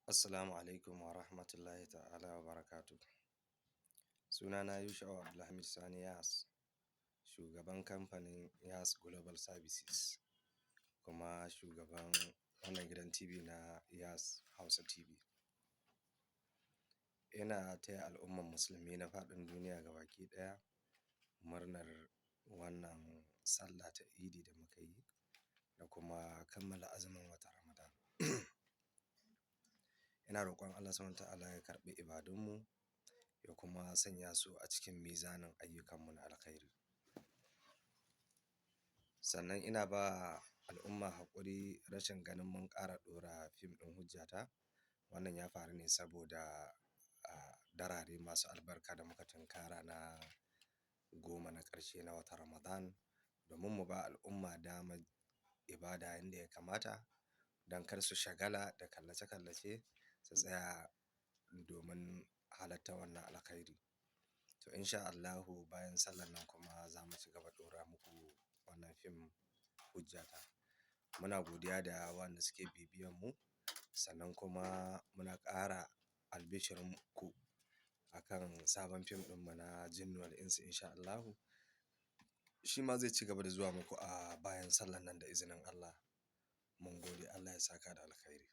Assalamu alaikum wa rahmatullahi ta'ala wa barakatuh. Sunana Yusha'u Abdulhamid Sani Yas, shugaban kamfanin Yas Global Services, kuma shugaban wannan gidan TV na Yas Hausa TV. Ina taya al'umman musulmi na faɗin duniya gabaki ɗaya murnar wannan sallah ta Idi da muka yi da kuma kammala azumin watan Ramadan. Ina roƙon Allah Subhanahu wa ta'ala ya karɓi ibadunmu ya kuma sanya su a cikin mizanin ayyukanmu na alkhairi. Sannan ina ba al'umma haƙuri rashin ganin mun ƙara ɗora fim ɗin Hujjata. Wannan ya faru ne saboda a darare masu albarka da muka tunkara na 10 na ƙarshe na watan Ramadan, domin mu ba al'umma damar ibada yanda ya kamata don kar su shagala da kallace-kallace, su tsaya domin halartar wannan alkhairi. To in sha Allahu bayan sallar nan kuma za mu ci gaba ɗora muku wannan fim Hujjata. Muna godiya da waɗanda suke bibiyan mu, sannan kuma muna ƙara albishirin ku akan sabon fim ɗinmu na Jinnu wal Insi in sha Allahu. Shi ma zai ci gaba da zuwa muku a bayan sallar nan da izinin Allah. Mun gode, Allah ya saka da alkhairi.